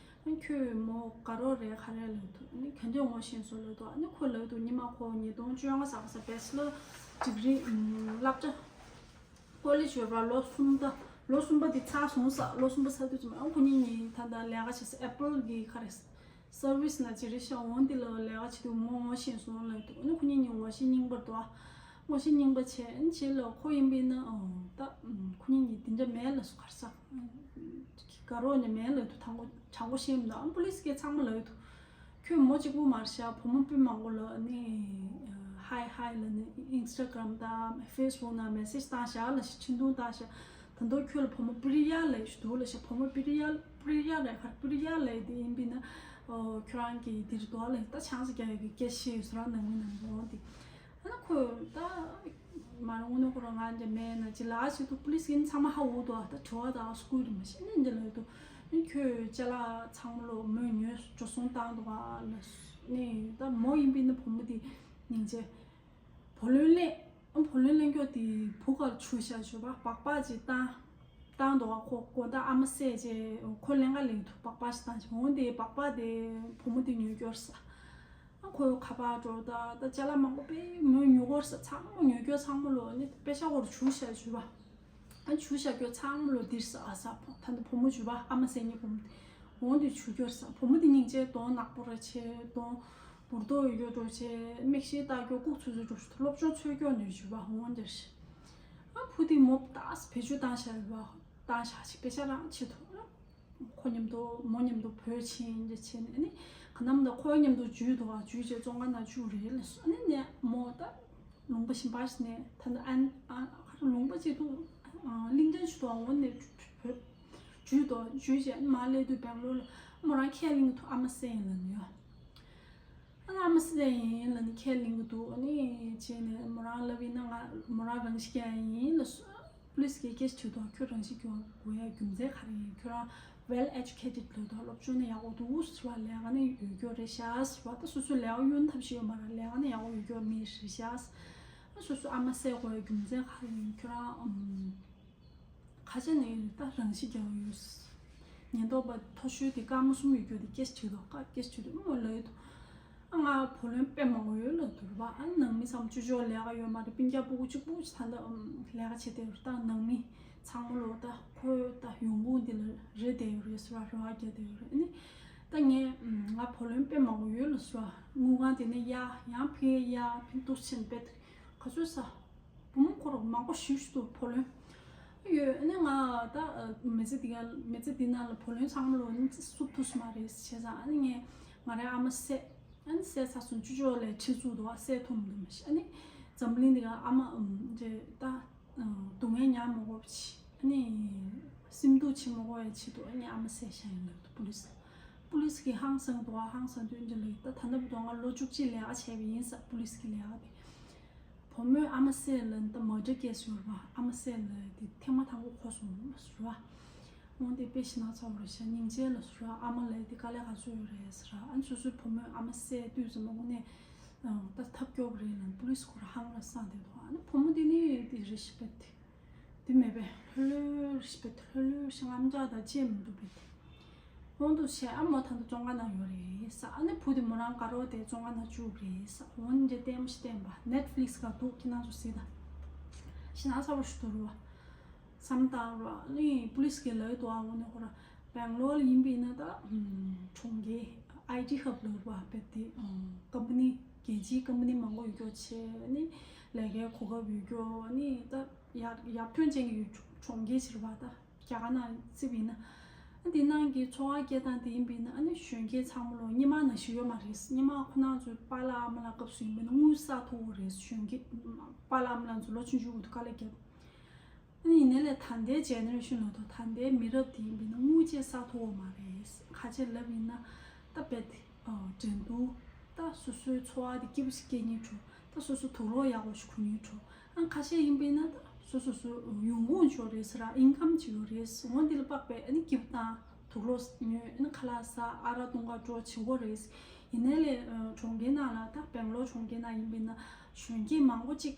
ཨ་ཁྱོད་མོ་དགའ་རོགས་རེད་ག་རེ་ལབ་འདུག་ཨ་ནི་ག་འདྲས་ངོ་ཤེས་སོང་ལབ་འདུག་ཨ་ནི་ཁོས་ལབ་འདུག་ཉི་མ་ཁོ་ཉིས་སྟོང་བཅོ་ལྔ་ས་ག་ས་བེ་ཆི་ལར་ཌིག་རི་བསླབ་བྱ། ཀོ་ལེཇ་ཡོད་པ་ལོ་གསུམ་ད། ལོ་གསུམ་པ་དེ་ཚར་སོང་ས། ལོ་གསུམ་པ་ཚར་དུས་ཙམ་ཨ་ཁོ་གཉིས་གཉིས་ད་ལྟ་ལས་ཀ་བྱེད་ས་ཨེ་པལ་གི་ག་རེ་སར་བི་སི་ན་ཅི་རེད་ཤག་འོང་དེ་ལ་ལས་ཀ་བྱེད་དུས་མོ་ངོ་ཤེས་སོང་ལབ་འདུག་ཨ་ནི་ཁོ་གཉིས་གཉིས་ངོ་ཤེས་རྙིང་པ་རེད་དོ། ངོ་ཤེས་རྙིང་པ་བྱས། ཨ་ནི་བྱས་ལ་ཁོ་ཡིན་པས་ན་ཨོ་ད་ཁོ་གཉིས་གཉིས་དེ་འདྲ་མེད་ལབ་སོང་། ག་རེ་ཟ་དགའ་རོགས་ནི་མེད་ལབ་འདུག་དྲང་པོ་དྲང་པོ་བཤད་མི་འདུག་ཨ་ནི་པུ་ལིས་ཀྱིས་ཚང་མ་ལབ་འདུག་ཁྱོད་མོ་གཅིག་པུ་མ་རེད་ཤག་བུ་མོ་སྤུན་མང་པོ་ལ་ནི་ཧའི་ཧའི་ལ་ནི་ཨིན་སི་ཊ་གྷ་རམ་དང་ཕེ་སི་བུག་ནང་མེ་སེཇ་བཏང་ཤག་ལབ་ཤག་འཕྲིན་ཐུང་བཏང་ཤག་ད་དུང་ཁྱོད་ལ་བུ་མོ་པི་རི་ཡ་ལབ་ཞིག་འདུག་ལབ་ཤག་བུ་མོ་པི་རི་ཡ་པི་རི་ཡ་ལབ་ག་རེ་པི་རི་ཡ་ལབ་དེ་ཡིན་པས་ན་ཨོ་ཁྱོད་རང་གི་འདིར་འདུག་ལབ། ད་ཆང་ས་རྒྱག་ཡག་གི་སྐད་ཆ་བཤད་ཡོད་ཟེར་ར་ནང་མི་ནང་འོང་དེ། ཨ་ནི་ཁོས་ད་མ་རུང་ནོ་ཁོ་རང་ང་འདྲ་མེད་ན་ཅི་ལ་ཞིག་འདུག་པུ་ལིས་ཡིན་ཚང་མ་ཧ་འུ་འདུག་ད་དྲི་བ་ད་སྐུལ་རེ་མ་ཤེས་ནི་འདི་ལ་འདུག་ཨ་ཁྱོད་ཅ་ལག་ཚང་མ་ལོ་མོས་ཉོས་འགྲོ་སོང་བཏང་འདུག་ག་ལབ་ནས། ད་མོ་ཡིན་པས་ན་བུ་མོ་དེ་སྙིང་རྗེ། བུ་ལོན་ལེན། ཨ་བུ་ལོན་ལེན་རྒྱུ་དེ་བུ་གར་ཆུ་བཞག་ཆུ་བ་སྦག་སྦག་ཅིག་བཏང་། བཏང་འདུག་ག་ཁོ་དགོང་དག་ཨ་མ་བསད་རྗེས་ཁོ་ལེན་ག་ལེན་དུ་སྦག་སྦག་ཞིག་བཏང་ཞིག་འོང་དེ་སྦག་སྦག་དེ་བུ་མོ་དེ་ཉོས་རྒྱུ་རེད་ས། ཨ་ཁོ་ཁ་པར་འགྲོ་ད་ད་ཅ་ལག་མང་པོ་དཔེ་མོས་ཉོ་གོ་རེད་ས། ཚང་མ་ཉོས་རྒྱུ་ཚང་མ་ལོ་ནི་དཔེ་ཤ་གོར་ཆུ་བཞག་ཆུ་བ། ཨ་ཆུ་བཞག་རྒྱུ་ཚང་མ་ལོ་འདིར་ས། ཨ་ས་ད་ནི་བུ་མོ་ཆུ་བ་ཨ་མ་ཟེར་ཉི་བུ་མོ་འོང་དུ་ཆུ་རྒྱུ་རེད་ས། བུ་མོ་དེ་སྙིང་རྗེ་གདོང་ནག་པོ་ར་ཆེ། གདོང་འུར་རྡོ་ཡོད་རྒྱུ་འགྲོ་ཆེ། མིག་ཤེལ་ལྟ་རྒྱུ་ལྐུགས་ཚུལ་ཚུལ་འགྲོ་ཆུ་སློབ་སྦྱོང་འཚོལ་རྒྱུ་ནས་ཆུ་བ་འོང་འདིར་ས། ཨ་བུ་དེ་མོ་ཏག་ས་བེད་སྤྱོད་བཏང་བཞག་ཡོད་པ། བཏང་བཞག་ཅིག་དཔེ་ཆ་རང་ཆེད་དུ། ཁོ་མཉམ་དུ་མོ་མཉམ་དུ་བོད་ཕྱིན་རྗེས་བྱས་ནས་ནི། ག་ནམ་ད་ཁོ་མཉམ་དུ་འཇུས་འདུག་ག་འཇུས་རྗེས་བཙོན་ཁང་ནང་བཅུག་རེད་ལ་སོ། ཨ་ནི་ནས་མོ་ད་ལུང་པ་གཞན་པ་ཞིག་ནས་ད་ནི་ཨན་ཨ་ཁ་ར་ལུང་པ་ཅིག་འདུག་གླིང་ཕྲན་ཞིག་འདུག་འོ་ནས་བོད་འཇུས་འདུག་འཇུས་རྗེས་ཨ་ནི་མར་སླེབས་དུས་སྦེང་ལོར་ལ་མོ་རང་ཁས་ལེན་གི་འདུག་ཨ་མ་བསད་ཡིན་ལབ་ནི་ཡོད། ཨ་ཨ་མ་བསད་ཡིན་ལབ་ནི་ཁས་ལེན་གི་འདུག་ཨ་ནི་བྱས་ནས་མོ་རང་ལབ་ཡིན་ན་ང་མོ་རང་རང་ཤི་ཡ་ཡིན་ལབ་སོ། པུ་ལིས་གིས་སྐད་ཆ་དྲིས་དོ། ཁྱོད་རང་ཤི་དགོས་ཡ་རྒྱུ་མཚན་ག་རེ་ཡིན། ཁྱོད་རང་well educated ལབ་དོ། སློབ་སྦྱོང་ནི་ཡག་པོ་འདུག་ཟེར་བ། ལས་ཀ་ནི་ཡོད་རྒྱུ་རེད་ཤག་ཟེར་བ། ད་སོ་སོའི་ལས་ཀ་གཡོལ་ཐབས་ཤིག་ཡོད་མ་རེད། ལས་ཀ་ནི་ཡག་པོ་ཡོད་རྒྱུ་མི་རེད་ཤག་ཨ་སོ་སོ་ཨ་མ་བསད་དགོས་ཡ་རྒྱུ་མཚན་ག་རེ་ཡིན། ཁྱོད་རང་ཨམ། ཁ་ཆེ་ནས་ད་རང་ཤི་རྒྱག་ཡོད། ཉེན་རྟོག་པ་མཐོ་ཤོས་དེ་སྐར་མ་གསུམ་ཡོད་རྒྱུ་དེ་སྐད་ཆ་དྲིས་དོ། ཁ་སྐད་ཆ་དྲིས་དོ་མོ་ལབ་ཡོད་དོ། ཨ་ང་བུ་ལོན་དཔེ་མང་པོ་ཡོད་ལབ་འདུག་ར་བ། ཨ་ནང་མི་ཚང་མ་ཅོ་ཅོ་ལས་ཀ་ཡོད་མ་རེད། སྤུན་ཀྱག་སྤུ་གུ་གཅིག་པུ་ད་ལྟ་ལས་ཀ་བྱེད་བསྡད་ཡོད་རེད། ད་ནང་མི་ཚང་མ་ལོ་ད་ཁོ་ད་ཡོང་ཁུངས་འདི་ལ་རེ་བསྡད་ཡོད་རེད་ཟེར་བ། རེ་བ་རྒྱག་བསྡད་ཡོད་རེད། ཨ་ནི་ད་ངས་ང་བུ་ལོན་དཔེ་མང་པོ་ཡོད་ལབ་ཟེར་བ། དངུལ་ཁང་དེ་ནས་གཡར། ཡང་ཕ་གིར་གཡར། ཕ་གིར་འདུག་སེ་བྱས་ནས་དཔེ་ག་ཚོད་ཟ། བུ་མོ་ཁོ་རང་མང་པོ་ཞེ་པོ་ཅིག་འདུག་བུ་ལོན་ཡོད། ཨ་ནི་ང་ད་མི་ཚེ་འདི་ག་མི་ཚེ་འདི་ནང་ལ་བུ་ལོན་ཚང་མ་ལོ་ནི་བསུབ་ཐུབ་ས་མ་རེད་བྱས་ཙང་། ཨ་ནི་ངས་ང་རའི་ཨ་མ་བསད། ཨ་ནི་བསད་ཚར་སོང་། ཅོ་ཅོ་ལས་ཁྲི་བཙུགས་འདུག་བསད་ཐུབ་མི་འདུག་མ་གཞི། ཨ་ནི་འཛམ་གླིང་འདི་ག་ཨ་མ་ཨམ་རེད་ད། སྡུག་བསྔལ་མྱངས་མ་དགོས་པ་བྱས། ཨ་ནི་སེམས་སྡུག་བྱེད་མ་དགོས་པའི་ཆེད་དུ་ཨ་ནི་ཨ་མ་བསད་བཞག་ཡིན་ལབ་འདུག་པུ་ལིས། པུ་ལིས་གིས་ཧང་སངས་འདུག་ཨ་ཧང་སངས་དུས་འདི་ལ་ད་ད་ལྟ་བར་དུ་ང་ལོ་བཅུ་གཅིག་ལས་ཀ་བྱས་པ་ཡིན་ས། པུ་ལིས་གི་ལས་ཀ་དེ། བུ་མོས་ཨ་མ་བསད་ལབ་ད་མར་ཌར་ཀེ་སི་ཡོད་རེད་བ། ཨ་མ་བསད་ལབ་དེ་ཐེངས་མ་དང་པོ་གོ་སོང་ཟེར་བ། འོན་ཏེ་དཔེ་ཞེ་ན་ཚ་བོ་རེད་ཤག་སྙིང་རྗེ་ལབ་ཟེར་བ། ཨ་མ་ལབ་དེ་དཀའ་ལས་ག་ཚོད་ཡོད་རེད་ཟེར་བ། ཨ་ནི་སོ་སོའི་བུ་མོས་ཨ་མ་བསད་དུས་ཙམ་པ་དངོས་གནས་ད་ཐབས་སྐྱོ་པོ་རེད་ལབ། པུ་ལིས་ཁོ་རང་ཧང་ར་སངས་བསྡད་འདུག་ཨ་ནི་བུ་མོ་དེ་ནི་དེ་རེ་ཞིག་པད་དེ་དེ་མེད་པས། ལྷོད་ལྷོད་རེ་ཞིག་པད། ལྷོད་ལྷོད་རེ་ཞིག་རྔམ་ཆག་དང་བཅས་མི་འདུག་པད་དེ། འོང་དུ་བྱས་ཨ་མོ་ད་ལྟ་བཙོན་ཁང་ནང་ཡོད་རེད་ས། ཨ་ནི་བུ་དེ་མོ་རང་དགའ་རོགས་དེ་བཙོན་ཁང་ནང་བཅུག་རེད་ས། འོན་ཏེ་ལྟད་མོ་ཞིག་བསྟན་པ། ནེཊ་ཕི་ལིག་སི་ག་འདུག་ཁྱེད་རང་ཚོ་གཟིགས་དང་། ཞེ་ན་ཚ་བོ་ཞིག་འདུག་རེད་བ། བསམ་བཏང་རོགས། ཨ་ནི་པུ་ལིས་གིས་ལབ་འདུག་ཨ་འོ་ནི་ཁོ་ར་སྦེང་ལོར་ལ་ཡིན་པ་ཡིན་ན་ད་གྲོང་ཁྱེར་ཨའི་ཊི་ཧབ་ལབ་རེད་བ། དཔེ་དེ་ཀམ་པ་ནི་རྒྱལ་སྤྱིའི་ཀམ་པ་ནི་མང་པོ་ཡོད་རྒྱུ་བྱས། ཨ་ནི་ལས་ཀའི་གོ་སྐབས་ཡོད་རྒྱུ། ཨ་ནི་ད་ཡར་ཡར་ཐོན་ཅན་གྱི་གྲོང་ཁྱེར་ཞིག་རེད་བ། ད་རྒྱ་གར་ནང་བརྩིས་པ་ཡིན་ན། ཨ་འདི་ནང་གི་འཚོ་བ་སྐྱེལ་སྟངས་དེ་ཡིན་པ་ཡིན་ན། ཨ་ནི་གཞོན་སྐྱེས་ཚང་མ་ལོ་སྔོན་མ་ནང་བཞིན་ཡོད་མ་རེད། སྔོན་མ་ཁོ་རང་ཚོའི་པཱ་ལགས་ཨ་མ་ལགས་སྐབས་སུ་ཡིན་པ་ཡིན་ན་དངུལ་བསགས་ཐུབ་ཀྱི་རེད། གཞོན་སྐྱེས་པཱ་ལགས་ཨ་མ་ལགས་ཚོ་ལོ་ཆུང་ཆུང་གི་དུས་དཀའ་ལས་བརྒྱབ། ཨ་ནི་ཡིན་ནའི་ལས་ད་ལྟའི་ཇེ་ནེ་རེ་ཤན་ལབ་དང་ད་ལྟའི་མི་རབས་དེ་ཡིན་པ་ཡིན་ན་དངུལ་ཅིག་བསགས་ཐུབ་ཀྱི་མ་རེད། ཁ་ཆེ་ལབ་ཡིན་ན་ད་རྦད་དེ་འགྲན་བསྡུར། ད་སོ་སོའི་འཚོ་བ་དེ་སྐྱིད་པོ་ཞིག་སྐྱེལ་སྙིང་འདོད། ད་སོ་སོ་དུག་སློག་ཡག་པོ་ཞིག་འཁུར་སྙིང་འདོད། ཨ་ཁ་ཤས་ཡིན་པ་ཡིན་ན་ད་སོ་སོ་སོ་ཡོང་ཁུངས་ཅིག་ཡོད་རེད་ཟེར། ཨིན་ཀམ་ཅིག་ཡོད་རེད། འོ་འདི་ལ་དཔག་པའི་ཨ་ནི་སྐྱིད་པོ་དང་དུག་སློག་ཉོས། ཨ་ནི་ཁ་ལག་ཟ། ཨ་རག་འཐུང་ག་འགྲོ་བྱེད་ཀྱི་ཡོད་རེད། ཡིན་ནའི་ལས་གྲོང་ཁྱེར་ནང་ལ་ད་སྦེང་ལོར་གྲོང་ཁྱེར་ནང་ཡིན་པ་ཡིན་ན་གཞོན་སྐྱེས་མང་པོ་ཅིག་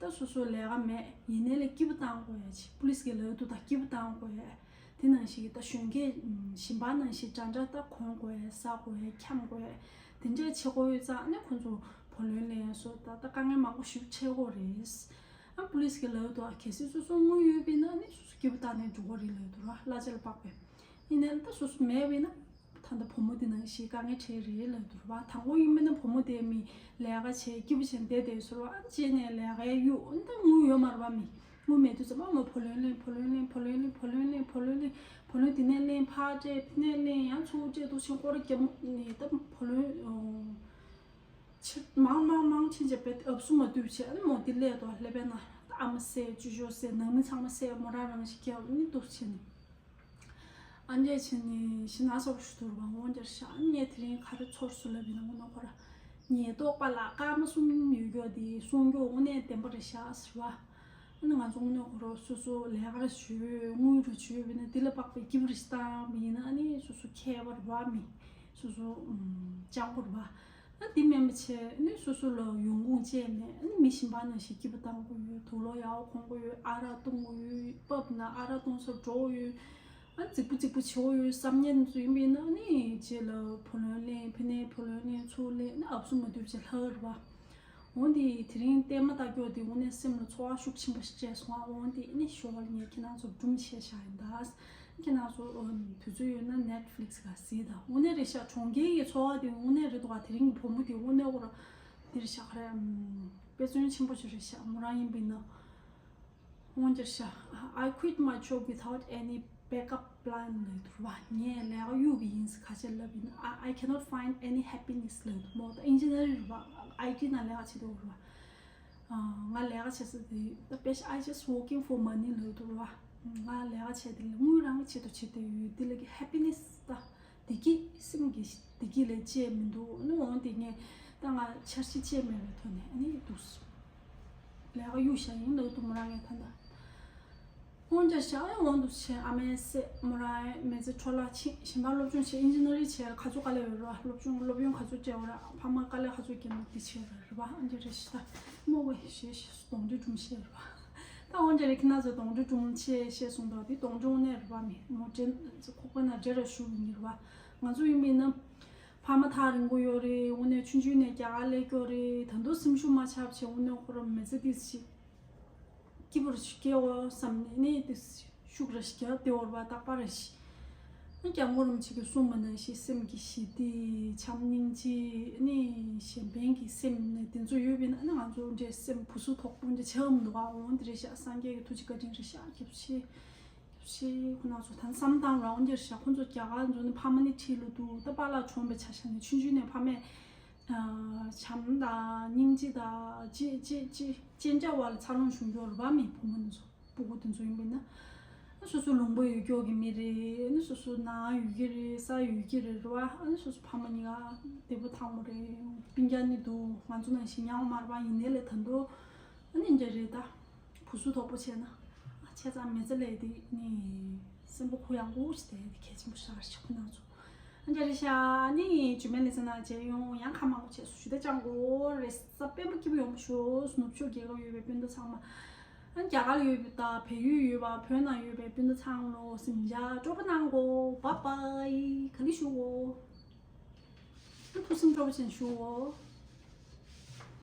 ད་སོ་སོ་ལས་ཀ་མེད། ཡིན་ནའི་ལས་སྐྱིད་པོ་བཏང་དགོས་ཡ་ཅིག་པུ་ལིས་གིས་ལབ་འདུག་ད་སྐྱིད་པོ་བཏང་དགོས་ཡ། དེ་ནང་བཞིན་གྱི་ད་གཞོན་སྐྱེས་གཞན་པ་ནང་བཞིན་འདྲ་འདྲ་ད་གོན་དགོས་ཡ། ཟ་དགོས་ཡ། འཁྱམ་དགོས་ཡ། དེ་འདྲས་བྱེད་དགོས་ཡོད་ཙང་ཨ་ནི་ཁོང་ཚོ་བུ་ལོན་ལེན་སོགས་ད་ད་དཀའ་ངལ་མང་པོ་ཞིག་འཕྲད་ཀྱི་ཡོད་རེད། ཨ་པུ་ལིས་གིས་ལབ་འདུག་ཨ་གལ་སྲིད་སོ་སོ་དངུལ་ཡོད་པ་ཡིན་ན་ཨ་ནི་སོ་སོ་སྐྱིད་པོ་བཏང་ནས་འགྲོ་གི་རེད་ལབ་འདུག་ར། གླ་ཆ་ལ་དཔག་པའི། ཡིན་ནའི་ད་སོ་སོ་མེད་པ་ཡིན་ན། ད་ལྟ་བུ་མོ་དེ་ནང་བཞིན་དཀའ་ངལ་འཕྲད་རེད་ལབ་འདུག་ར་བ། དང་པོ་ཡིན་པ་ན་བུ་མོ་དེ་མི་ལས་ཀ་བྱས་སྐྱིད་པོ་བྱས་བསྡད་བསྡད་ཟེར་བ། ཨ་རྗེས་ནས་ལས་ཀའི་གཡུག་ཨ་ད་དངུལ་ཡོད་མ་རེད་བ། མི་དངུལ་མེད་དུས་ཙམ་པ་མོ་བུ་ལོན་ལེན། བུ་ལོན་ལེན། བུ་ལོན་ལེན། བུ་ལོན་ལེན། བུ་ལོན་དེ་ནས་ལེན། ཕར་སྤྲད། དེ་ནས་ལེན། ཡང་ཚུར་སྤྲད། འདུག་ཕྱིན་སྐོར་རྒྱབ་ནས་ད་བུ་ལོན་ཆེ་མང་མང་མང་ཕྱིན་བྱས་བེད་ཨབ་སུ་མ་བཏུབ་བྱས། ཨ་ནི་མོ་དེ་སླེབས་དོ། སླེབས་པས་ན་ད་ཨ་མ་བསད། ཅོ་ཅོ་བསད། ནང་མི་ཚང་མ་བསད། མོ་རང་རང་ཞིག་སྐྱེལ། ཨ་ནི་འདུག་བྱས་ནས། ཨ་འདྲས་བྱས་ནས་ཞེ་ན་ཚ་པོ་ཞིག་འདུག་ར་བ། འོ་འདྲ་ཤག་ངས་དེ་རིང་ག་རེ་ཚོར་སོང་ལབ་ཡིན་ན། འོ་ན་ཁོ་ར་ཉེན་རྟོག་པ་ལ་སྐར་མ་གསུམ་ཡོད་རྒྱུ་དེ་སྲུང་སྐྱོབ་དངོས་གནས་བདེན་པ་རེད་ཤག་ཟེར་བ། ཨ་ནི་ང་ཚོ་དངོས་གནས་ཁོ་རང་སོ་སོ་ལས་ཀ་རེ་ཞུ་དངུལ་རེ་ཞུ་བས་ན་འདི་ལ་དཔག་པའི་སྐྱིད་པོ་རེ་ཞིག་བཏང་བ་ཡིན་ན། ཨ་ནི་སོ་སོ་ཁྱད་པར་བ་མི་སོ་སོ་ཨམ་ཅང་པོ་རེད་བ། ཨ་འདི་མིན་པ་བྱས་ནི་སོ་སོ་ལ་ཡོང་ཁུངས་བཅད་ནས། ཨ་ནི་མི་གཞན་པ་ནང་བཞིན་སྐྱིད་པོ་བཏང་དགོས་ཡོད། དུག་ལོག་ཡག་པོ་གོན་དགོས་ཡོད། ཨ་རག་བཏུང་དགོས་ཡོད། པབ་ན་ཨ་རག་བཏུང་ས་འགྲོ་དགོས་ཡོད། ཨ་རྫིག་པོ་རྫིག་པོ་བྱེད་དགོས་ཡོད་བསམ་ཉན་ཚོ་ཡིན་པས་ན། ཨ་ནི་རྗེས་ལ་བུ་ལོན་ལེན། ཕ་ནས་བུ་ལོན་ལེན། ཚུར་ལེན། ཨ་ནི་ཨབ་སུ་མ་བསྡུས་བྱས་ལྷག་རེད་བ། འོན་ཏེ་དེ་རིང་བལྟས་མ་ལྟ་སྐྱོ་དེ་དངོས་གནས་སེམས་ལ་ཚོར་བ་ཤུགས་ཆེན་པོ་ཞིག་སྤྲད་སོང་ཨ། འོན་ཏེ་ཨ་ནི་ཞོར་ལ་ངས་ཁྱེད་རང་ཚོར་སྒྲུང་བཤད་བཞག་ཡིན་ད། ཁྱེད་རང་ཚོ་ཨ་དུས་ཚོད་ཡོད་ན་Netflix་ག་གཟིགས་དང་། དངོས་གནས་རེད་ཤག་གྲོང་ཁྱེར་གྱི་འཚོ་བ་དེ་དངོས་གནས་རེད་འདུག་ག་དེ་རིང་གི་བུ་མོ་དེ་དངོས་གནས་ཁོ་རང་དེ་རེད་ཤག་ག་རེ་ཨམ་དཔེ་མཚོན་ཆེན་པོ་ཞིག་རེད་ཤག་མོ་རང་ཡིན་པས་ན། འོན་ཀྱང་ཤ། I quit my job without any backup plan ལབ་འདུག་ར་བ། ངས་ལས་ཀ་གཡུག་གི་ཡིན་ཟེར་ཁ་ཆེ་ལབ་ཡིན། I, I cannot find any happiness ལབ་འདུག་མོ་ད་ཨིན་ཇི་ནི་ཡར་རེད་བ། ཨའི་ཊི་ནང་ལས་ཀ་བྱེད་འདུག་ར་བ། ང་ལས་ཀ་བྱེད་ས་དེ་ད་དཔེ་ཤ། I just working for money ལབ་འདུག་ར་བ། ང་ལས་ཀ་བྱས་དེ་ལ་དངུལ་རང་གི་ཆེད་དུ་བྱེད་དུ་ཡོད། དེ་ལ་གི་happiness ད་བདེ་སྐྱིད་སེམས་ཀྱི་བདེ་སྐྱིད་ལས་བཅས་མི་འདུག་ཨ་ནི་འོན་ཏེ་ངས་ད་ང་འཆར་གཞི་བཅས་མེད་པའི་ཐོག་ནས་ཨ་ནི་འདུག་ལས་ཀ་གཡུག་བཞག་ཡིན་ལབ་འདུག་མོ་རང་ངས་ད་ལྟ། འོན་ཀྱང་ཤ་ཨེ་འོང་འདུག་བྱས། ཨ་མའི་སྲས་མོ་རང་མི་ཚེ་འཕྲོ་བརླག་ཕྱིན། གཞན་པ་སློབ་སྦྱོང་བྱས། ཨིན་ཇི་ནི་ཡར་བྱས། ཁ་ཚུགས་དཀའ་ལས་ཡོད་རེད་བ། སློབ་སྦྱོང་སློབ་ཡོན་ཁ་ཚུགས་སྤྲད་པ་རེད། ཕ་མ་དཀའ་ལས་ཁ་ཚུགས་བརྒྱབ་ནས་འདི་བྱས་རེད་བ། ཨ་འདི་རེད་ཤི་ད་མོ་བས་ཞེས་ཞེས་སུ་གདོང་འདྲེ་སྒྲུང་བཤད་རེད་བ། ད་འོན་ཀྱང་རེད། ཁྱེད་རང་ཚོ་གདོང་འདྲེ་སྒྲུང་བཤད་བཤད་སོང་ད། འདི་གདོང་འདྲེ་དངོས་གནས་རེད་བ། མི་མོ་འདྲེ་ཁོག་པ་ན་འདྲེ་ར་ཞུགས་ཡིན་རེད་བ། ང་ཚོ་ཡིན་པས་ན་ཕ་མ་ཐག་རིང་པོ་ཡོད་རེད། དངོས་གནས་ཆུང་ཆུང་ནས་རྒྱ་གར་སླེབས་ཀྱི་ཡོད་རེད། ད་དུང་སེམས་ཤུགས་མ་ཆག་བྱས་དངོས་གནས་ཁོ་རང་མི་ཚེ་འདི་ཞིག་སྐྱིད་པོ་ཞིག་སྐྱེལ་འོ་བསམ་ནས་ནི་དེ་ཤུགས་རེ་ཞིག་རྒྱག་བདེ་བོར་བ་རྟག་པར་རེ་ཞིག་ཨ་སྐྱབས་མགོན་རིན་པོ་ཆེ་གིས་གསུངས་པ་ནང་བཞིན་སེམས་ཀྱི་ཞི་བདེ། བྱམས་སྙིང་རྗེ། ནི་གཞན་ཕན་གྱི་སེམས་ནི་དེ་ཚོ་ཡོད་པས་ན་ནི་ང་ཚོ་འདྲའི་སེམས་བུ་སུ་དོག་པོ་འདྲ་ཆགས་མི་འདུག་ཨ་འོ་འདི་རེད་ཤག་སངས་རྒྱས་ཀྱི་ཐུགས་རྗེ་བཀའ་དྲིན་རེད་ཤག་སྐྱབས་ཆེ། སྐྱབས་ཆེ། ཁོ་ན་ཚོ་ད་བསམ་སྟངས་རང་འདིར་བཞག་ཁོ་ཚོ་རྒྱ་གར་འཛུལ་ནས་ཕ་མ་ནི་ཁྲིད་ལོ་འདུག་ད་པཱ་ལགས་གྲོངས་པའི་ཆ་བཞག་ནས་ཆུང་ཆུང་ནས་ཕ་མས་བྱམས་དང་སྙིང་རྗེ་དང་ཅི་ཅི་ཅི་ཅི་འདྲ་བ་ལ་འཚར་ལོངས་བྱུང་རྒྱུ་རེད་བ། མི་བུ་མོ་འདི་ཚོ་སྤུ་གུ་འདི་ཚོ་ཡིན་པས་ན། སོ་སོ་ལུང་པ་ཡོད་སྐྱོ་གི་མི་རེད། ནི་སོ་སོ་ནང་ཡོད་ཀྱི་རེད། ས་ཡོད་ཀྱི་རེད་རེད་བ། ཨ་ནི་སོ་སོ་ཕ་མ་གཉིས་ཀ་བདེ་པོ་ཐང་མོ་རེད། སྤུན་ཀྱག་ནི་འདུག་ང་ཚོ་ནང་བཞིན་ཉམ་མར་བ་ཡིན་ནའི་ལས་ད་འདོ་ཨ་ནི་འདྲ་རེད་ད། བུ་སུ་དོག་པོ་བྱས་ན། ཨ་བྱས་ཙང་མི་ཚེ་ལས་དེ་ནི་སེམས་པ་གུ་ཡངས་པོ་ཞིག་དེ་གལ་ཆེན་པོ་ཞིག་རེད་ཤག་ཁོ་ན་ཚོ། ཨ་འདྲ་རེད་ཤག་ནི་ཇུ་མེ་ལི་ཚེ་ན་བྱས་ཡོང་ཡང་ཁ་མང་པོ་བྱས་སུ་ཞུ་དེ་ཅང་གོ་རེད། ས་དཔེ་མ་སྐྱིད་པོ་ཡོང་པ་ཞོ་ནུབ་ཕྱོགས་རྒྱལ་ཁབ་ཡོད་པའི་སྤུན་ཟླ་ཚང་མ། ཨ་རྒྱ་གར་ཡོད་པའི་ད་བལ་ཡུལ་ཡོད་པ་བོད་ནང་ཡོད་པའི་སྤུན་ཟླ་ཚང་མ་ལོ་སིམ་ཇ་སྤྲོ་པོ་གནང་གོ་བ་བའི་ག་ལི་ཞུ་གོ་ཨ་ཐུགས་སེམས་སྤྲོ་པོ་ཅན་ཞུ་གོ